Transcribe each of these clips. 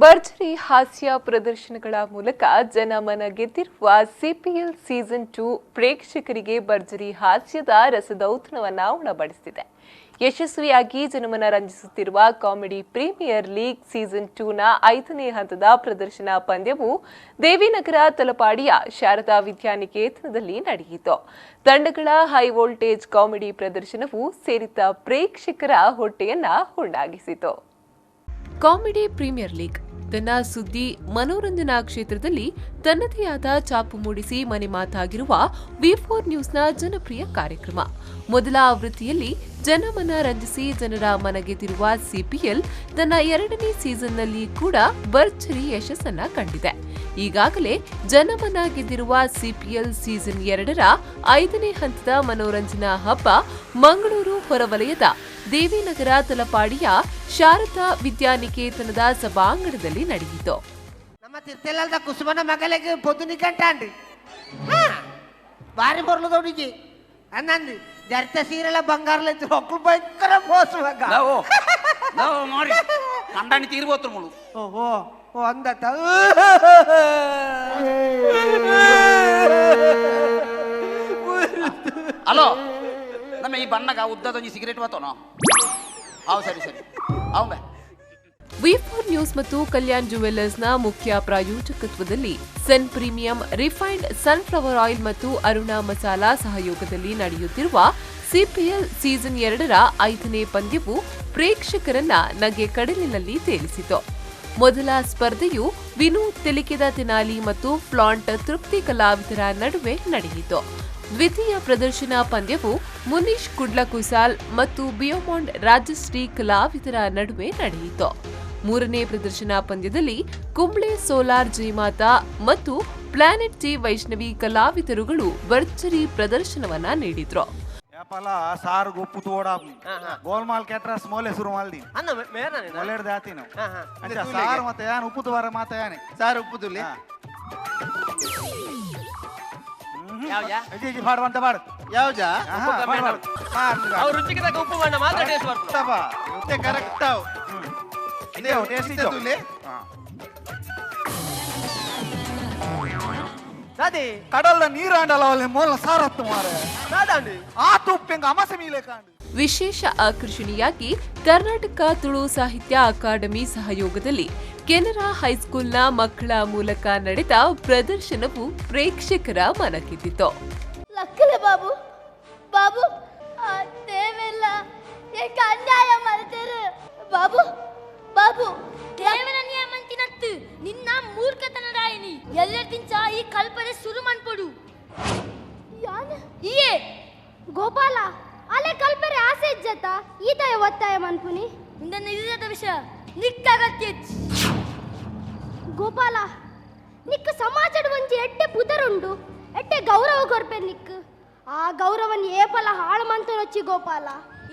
ಭರ್ಜರಿ ಹಾಸ್ಯ ಪ್ರದರ್ಶನಗಳ ಮೂಲಕ ಜನಮನ ಗೆದ್ದಿರುವ ಸಿಪಿಎಲ್ ಸೀಸನ್ 2 ಪ್ರೇಕ್ಷಕರಿಗೆ ಭರ್ಜರಿ ಹಾಸ್ಯದ ರಸದೌತಣವನ್ನ ಉಣಬಡಿಸಿದೆ. ಯಶಸ್ವಿಯಾಗಿ ಜನಮನ ರಂಜಿಸುತ್ತಿರುವ ಕಾಮಿಡಿ ಪ್ರೀಮಿಯರ್ ಲೀಗ್ ಸೀಸನ್ 2ನ 5ನೇ ಹಂತದ ಪ್ರದರ್ಶನ ಪಂದ್ಯವು ದೇವಿನಗರ ತಲಪಾಡಿಯ ಶಾರದಾ ವಿದ್ಯಾನಿಕೇತನದಲ್ಲಿ ನಡೆಯಿತು. ತಂಡಗಳ ಹೈ ವೋಲ್ಟೇಜ್ ಕಾಮಿಡಿ ಪ್ರದರ್ಶನವು ಸೇರಿದ್ದ ಪ್ರೇಕ್ಷಕರ ಹೊಟ್ಟೆಯನ್ನ ಹುಣ್ಣಾಗಿಸಿತು. ಕಾಮಿಡಿ ಪ್ರೀಮಿಯರ್ ಲೀಗ್ ತನ್ನ ಸುದ್ದಿ ಮನೋರಂಜನಾ ಕ್ಷೇತ್ರದಲ್ಲಿ ತನ್ನದೇ ಆದ ಛಾಪು ಮೂಡಿಸಿ ಮನೆ ಮಾತಾಗಿರುವ ವಿ4 ನ್ಯೂಸ್ನ ಜನಪ್ರಿಯ ಕಾರ್ಯಕ್ರಮ. ಮೊದಲ ಆವೃತ್ತಿಯಲ್ಲಿ ಜನಮನ ರಂಜಿಸಿ ಜನರ ಮನಗೆದ್ದಿರುವ ಸಿಪಿಎಲ್ ತನ್ನ ಎರಡನೇ ಸೀಸನ್ನಲ್ಲಿ ಕೂಡ ಭರ್ಜರಿ ಯಶಸ್ಸನ್ನ ಕಂಡಿದೆ. ಈಗಾಗಲೇ ಜನಮನ ಗೆದ್ದಿರುವ ಸಿಪಿಎಲ್ ಸೀಸನ್ 2ರ 5ನೇ ಹಂತದ ಮನೋರಂಜನಾ ಹಬ್ಬ ಮಂಗಳೂರು ಹೊರವಲಯದ ದೇವಿನಗರ ತಲಪಾಡಿಯ ಶಾರದಾ ವಿದ್ಯಾನಿಕೇತನದ ಸಭಾಂಗಣದಲ್ಲಿ ನಡೆಯಿತು. ನಮ್ಮ ತಿರ್ತಲದ ಕುಸುಮನ ಮಗಲಿಗೆ ಪೊದ್ದು ಗಂಟಾಂಡಿ ಬಾರಿ ಬೊರ್ಲದವನಿಗೆ ಅನ್ನಂದು ಜರ್ತ ಸೀರೆಲ್ಲ ಬಂಗಾರಲ ಒಕ್ಕಲು ಭಯಂಕರ ಮೋಸ. ನಾವು ನಾವು ಮಾಡಿ ಕಂಡಾಣಿ ತೀರ್ಬೋತ್ರ ಮುಳು. ಓ ಓ ಅಂದತ. ಹಲೋ, ನಮ್ಮ ಈ ಬಣ್ಣಗ ಉದ್ದದೊಂಜಿ ಸಿಗರೇಟ್ ಬತ್ತೋನೋ? ಹಾವು, ಸರಿ ಸರಿ, ಅವ್. ವಿ4 ನ್ಯೂಸ್ ಮತ್ತು ಕಲ್ಯಾಣ್ ಜುವೆಲ್ಲರ್ಸ್ನ ಮುಖ್ಯ ಪ್ರಾಯೋಜಕತ್ವದಲ್ಲಿ Sun Premium refined sunflower oil ಮತ್ತು ಅರುಣಾ ಮಸಾಲಾ ಸಹಯೋಗದಲ್ಲಿ ನಡೆಯುತ್ತಿರುವ ಸಿಪಿಎಲ್ ಸೀಸನ್ 2ರ 5ನೇ ಪಂದ್ಯವು ಪ್ರೇಕ್ಷಕರನ್ನ ನಗೆ ಕಡಲಿನಲ್ಲಿ ತೇಲಿಸಿತು. ಮೊದಲ ಸ್ಪರ್ಧೆಯು ವಿನು ತೆಲಿಕೆದ ತೆನಾಲಿ ಮತ್ತು ಫ್ಲಾಂಟ್ ತೃಪ್ತಿ ಕಲಾವಿದರ ನಡುವೆ ನಡೆಯಿತು. ದ್ವಿತೀಯ ಪ್ರದರ್ಶನ ಪಂದ್ಯವು ಮುನೀಶ್ ಕುಡ್ಲಕುಸಾಲ್ ಮತ್ತು ಬಿಯೋಮಾಂಡ್ ರಾಜಶ್ರೀ ಕಲಾವಿದರ ನಡುವೆ ನಡೆಯಿತು. ಮೂರನೇ ಪ್ರದರ್ಶನ ಪಂದ್ಯದಲ್ಲಿ ಕುಂಬ್ಳೆ ಸೋಲಾರ್ ಜಯಮಾತಾ ಮತ್ತು ಪ್ಲಾನೆಟ್ ಜಿ ವೈಷ್ಣವಿ ಕಲಾವಿದರುಗಳು ಭರ್ಜರಿ ಪ್ರದರ್ಶನವನ್ನ ನೀಡಿದ್ರು. ಯಾಪಲ ಸಾರು ಉಪ್ಪು ತೋಡ ಗೋಲ್ಮಾಲ್ ಕೆಟ್ರಸ್ ಮೋಲೆ ಶುರು ಮಾಲ್ದಿ ಮೊಲೆಡ್ದು ಆತಿನ ಅಂಚ ಸಾರು ಮತ್ತೆ ಯಾನ್ ಉಪ್ಪು ತುವಾರ ಮಾತ ಯಾನೆ. ಸಾರು ಉಪ್ಪು ತುಲಿ. ಅಜ್ಜಿ ಅಜ್ಜಿ ಪಾಡು ಅಂತ ಪಾಡು. ಯಾವ್ಜಾ? ಆಹಾ, ಪಾಡು, ಪಾಡು. ಪಾಡು. ಅವ್ರು ರುಚಿಗೆ ತಕ್ಕ ಉಪ್ಪು ಬಣ್ಣ ಮಾತ್ರ ಟೇಸ್ಟ್ ಬರ್ತದೆ. ತಪ್ಪ. ಮತ್ತೆ ಕರೆಕ್ಟ್ ಅವು. ಇದೇ ಟೇಸ್ಟ್ ಇದ್ದು. ತುಲೆ. ಅದೇ. ಕಡಲ್ದ ನೀರಾಂಡಲ ಅವಲ್ಲಿ ಮೋಲ ಸಾರತ್ತು ಮಾರೆ. ಸಾದಾಂಡಿ. ಆ ತುಪ್ಪೆಂಗ ಅಮಸೆ ಮೀಲೆ ಕಾಂಡು. ವಿಶೇಷ ಆಕರ್ಷಣೆಯಾಗಿ ಕರ್ನಾಟಕ ತುಳು ಸಾಹಿತ್ಯ ಅಕಾಡೆಮಿ ಸಹಯೋಗದಲ್ಲಿ ಕೆನರಾ ಹೈಸ್ಕೂಲ್ನ ಮಕ್ಕಳ ಮೂಲಕ ನಡೆದ ಪ್ರದರ್ಶನವು ಪ್ರೇಕ್ಷಕರ ಮನಗೆದ್ದಿತು. ಲಕ್ಕಲೆ ಬಾಬು ಬಾಬು ಆ ದೇವೆಲ್ಲ ಏಕ ಅನ್ಯಾಯ ಮಾಡ್ತಾರೆ ಬಾಬು ಬಾಬು. ದೇವರ ನಿಯಮಂತಿನತ್ತು ನಿನ್ನ ಮೂರ್ಖತನದಾಯಿನಿ ಎಲ್ಲರಿಗಿಂತ ಈ ಕಲ್ಪನೆ ಶುರು ಮನ್ಪೊಡು ಯಾನ ಇಯೇ ಗೋಪಾಲ ಅಲೆ ಕಲ್ಪರೆ ಆಸೆ ಇಜ್ಜತ ಈತಯ ಒತ್ತಾಯ ಮನ್ಪುನಿ ನಿನ್ನ ಇಲ್ಲದ ವಿಷಯ ನಿಕ್ಕಾಗತ್ಯ. ಗೋಪಾಲ ನಿಕ್ಕ ಸಮಾಜದ ಒಂಜಿ ಎಡ್ಡೆ ಪುದರುಂಡು, ಎಡ್ಡೆ ಗೌರವ ಕೊರ್ಪೆ ನಿಕ್. ಆ ಗೌರವನ್ ಏಪಲ ಹಾಳು ಮಂತರೊಚ್ಚಿ ಗೋಪಾಲ.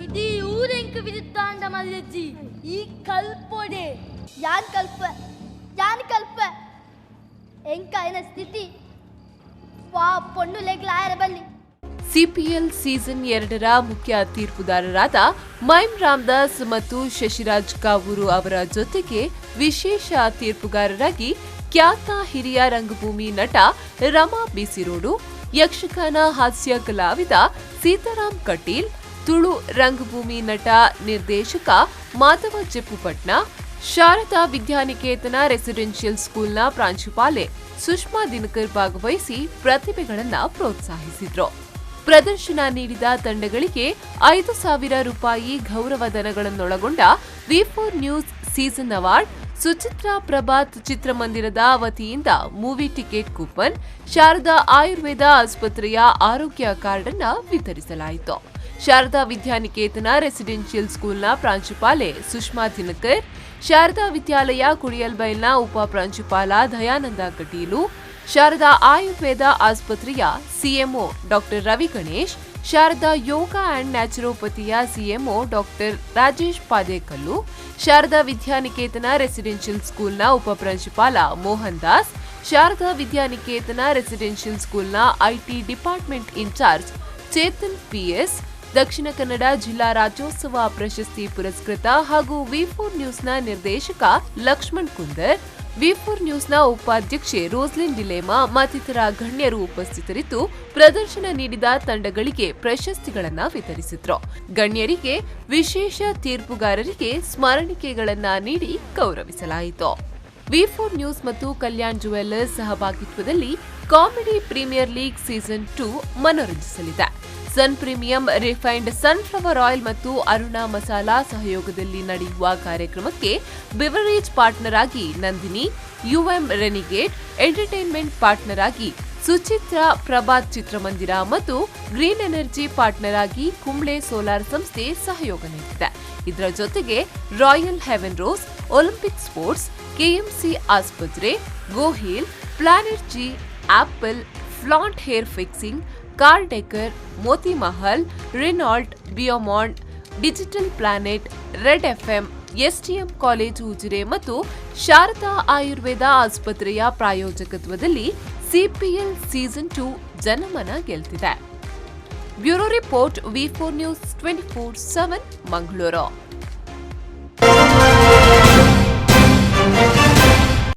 ಇಡೀ ಊರೆಂಕ್ ವಿರುದ್ಧಾಂಡ ಮಲ್ಲಜ್ಜಿ ಈ ಕಲ್ಪೊಡೆ ಯಾನ್ ಕಲ್ಪ ಯಾನ್ ಕಲ್ಪ ಎಂಕಾಯಿನ ಸ್ಥಿತಿ ವಾ ಪೊಣ್ಣು ಲೆಗ್ಲಾಯರ ಬಲ್ಲಿ. ಸಿಪಿಎಲ್ ಸೀಸನ್ 2ರ ಮುಖ್ಯ ತೀರ್ಪುದಾರರಾದ ಮೈಮ್ ರಾಮದಾಸ್ ಮತ್ತು ಶಶಿರಾಜ್ ಕಾವೂರು ಅವರ ಜೊತೆಗೆ ವಿಶೇಷ ತೀರ್ಪುಗಾರರಾಗಿ ಖ್ಯಾತ ಹಿರಿಯ ರಂಗಭೂಮಿ ನಟ ರಮಾ ಬಿಸಿರೋಡು, ಯಕ್ಷಗಾನ ಹಾಸ್ಯ ಕಲಾವಿದ ಸೀತಾರಾಮ್ ಕಟೀಲ್, ತುಳು ರಂಗಭೂಮಿ ನಟ ನಿರ್ದೇಶಕ ಮಾಧವ ಜೆಪ್ಪುಪಟ್ನ, ಶಾರದಾ ವಿದ್ಯಾನಿಕೇತನ ರೆಸಿಡೆನ್ಷಿಯಲ್ ಸ್ಕೂಲ್ನ ಪ್ರಾಂಶುಪಾಲೆ ಸುಷ್ಮಾ ದಿನಕರ್ ಭಾಗವಹಿಸಿ ಪ್ರತಿಭೆಗಳನ್ನು ಪ್ರೋತ್ಸಾಹಿಸಿದ್ರು. ಪ್ರದರ್ಶನ ನೀಡಿದ ತಂಡಗಳಿಗೆ 5,000 ರೂಪಾಯಿ ಗೌರವಧನಗಳನ್ನೊಳಗೊಂಡ ವಿ4 news season award, Suchitra Prabhat ಚಿತ್ರಮಂದಿರದ ವತಿಯಿಂದ movie ticket coupon, Sharada Ayurveda ಆಸ್ಪತ್ರೆಯ ಆರೋಗ್ಯ ಕಾರ್ಡ್ ಅನ್ನು ವಿತರಿಸಲಾಯಿತು. ಶಾರದಾ ವಿದ್ಯಾನಿಕೇತನ ರೆಸಿಡೆನ್ಷಿಯಲ್ ಸ್ಕೂಲ್ನ ಪ್ರಾಂಶುಪಾಲೆ ಸುಷ್ಮಾ ದಿನಕರ್, ಶಾರದಾ ವಿದ್ಯಾಲಯ ಕುಡಿಯಲ್ಬೈಲ್ನ ಉಪ ಪ್ರಾಂಶುಪಾಲ ದಯಾನಂದ ಕಟೀಲು, ಶಾರದಾ ಆಯುರ್ವೇದ ಆಸ್ಪತ್ರೆಯ CMO doctor Ravi Ganesh, Sharada yoga and ನ್ಯಾಚುರೋಪತಿಯ CMO doctor Rajesh Padekallu, Sharada Vidyaniketana residential ಸ್ಕೂಲ್ನ ಉಪಪ್ರಾಂಶುಪಾಲ ಮೋಹನ್ ದಾಸ್, ಶಾರದಾ ವಿದ್ಯಾನಿಕೇತನ ರೆಸಿಡೆನ್ಷಿಯಲ್ ಸ್ಕೂಲ್ನ IT department incharge Chetan PS, Dakshina Kannada ಜಿಲ್ಲಾ ರಾಜ್ಯೋತ್ಸವ ಪ್ರಶಸ್ತಿ ಪುರಸ್ಕೃತ ಹಾಗೂ ವಿ4 ನ್ಯೂಸ್ನ ನಿರ್ದೇಶಕ ಲಕ್ಷ್ಮಣ್ ಕುಂದರ್, ವಿ4 ನ್ಯೂಸ್ನ ಉಪಾಧ್ಯಕ್ಷೆ ರೋಸ್ಲಿನ್ ಡಿಲೇಮಾ ಮತ್ತಿತರ ಗಣ್ಯರು ಉಪಸ್ಥಿತರಿದ್ದು ಪ್ರದರ್ಶನ ನೀಡಿದ ತಂಡಗಳಿಗೆ ಪ್ರಶಸ್ತಿಗಳನ್ನು ವಿತರಿಸಿದ್ರು. ಗಣ್ಯರಿಗೆ, ವಿಶೇಷ ತೀರ್ಪುಗಾರರಿಗೆ ಸ್ಮರಣಿಕೆಗಳನ್ನ ನೀಡಿ ಗೌರವಿಸಲಾಯಿತು. ವಿ4 ನ್ಯೂಸ್ ಮತ್ತು ಕಲ್ಯಾಣ್ ಜುವೆಲ್ಲರ್ಸ್ ಸಹಭಾಗಿತ್ವದಲ್ಲಿ ಕಾಮಿಡಿ ಪ್ರೀಮಿಯರ್ ಲೀಗ್ ಸೀಸನ್ 2 ಮನೋರಂಜಿಸಲಿದೆ. Sun premium refined sunflower oil ಮತ್ತು ಅರುಣಾ ಮಸಾಲಾ ಸಹಯೋಗದಲ್ಲಿ ನಡೆಯುವ ಕಾರ್ಯಕ್ರಮಕ್ಕೆ ಬಿವರೇಜ್ ಪಾರ್ಟ್ನರ್ ಆಗಿ ನಂದಿನಿ, ಯುಎಂ ರೆನಿಗೇಡ್, ಎಂಟರ್ಟೈನ್ಮೆಂಟ್ ಪಾರ್ಟ್ನರ್ ಆಗಿ ಸುಚಿತ್ರಾ ಪ್ರಭಾತ್ ಚಿತ್ರಮಂದಿರ ಮತ್ತು ಗ್ರೀನ್ ಎನರ್ಜಿ ಪಾರ್ಟ್ನರ್ ಆಗಿ ಕುಂಬ್ಳೆ ಸೋಲಾರ್ ಸಂಸ್ಥೆ ಸಹಯೋಗ ನೀಡಿದೆ. ಇದರ ಜೊತೆಗೆ Royal Heaven Rose, Olympic Sports, KMC ಆಸ್ಪತ್ರೆ, Gohil, Planet G, Apple, flat hair fixing, car decor, Moti Mahal, Renault, ಬಿಯೋಮಾಂಡ್, Digital Planet, Red FM, STM College Ujire ಮತ್ತು ಶಾರದಾ ಆಯುರ್ವೇದ ಆಸ್ಪತ್ರೆಯ ಪ್ರಾಯೋಜಕತ್ವದಲ್ಲಿ ಸಿಪಿಎಲ್ ಸೀಸನ್ 2 ಜನಮನ ಗೆಲ್ತಿದೆ. Bureau report, V4 News 24/7, Mangaluru.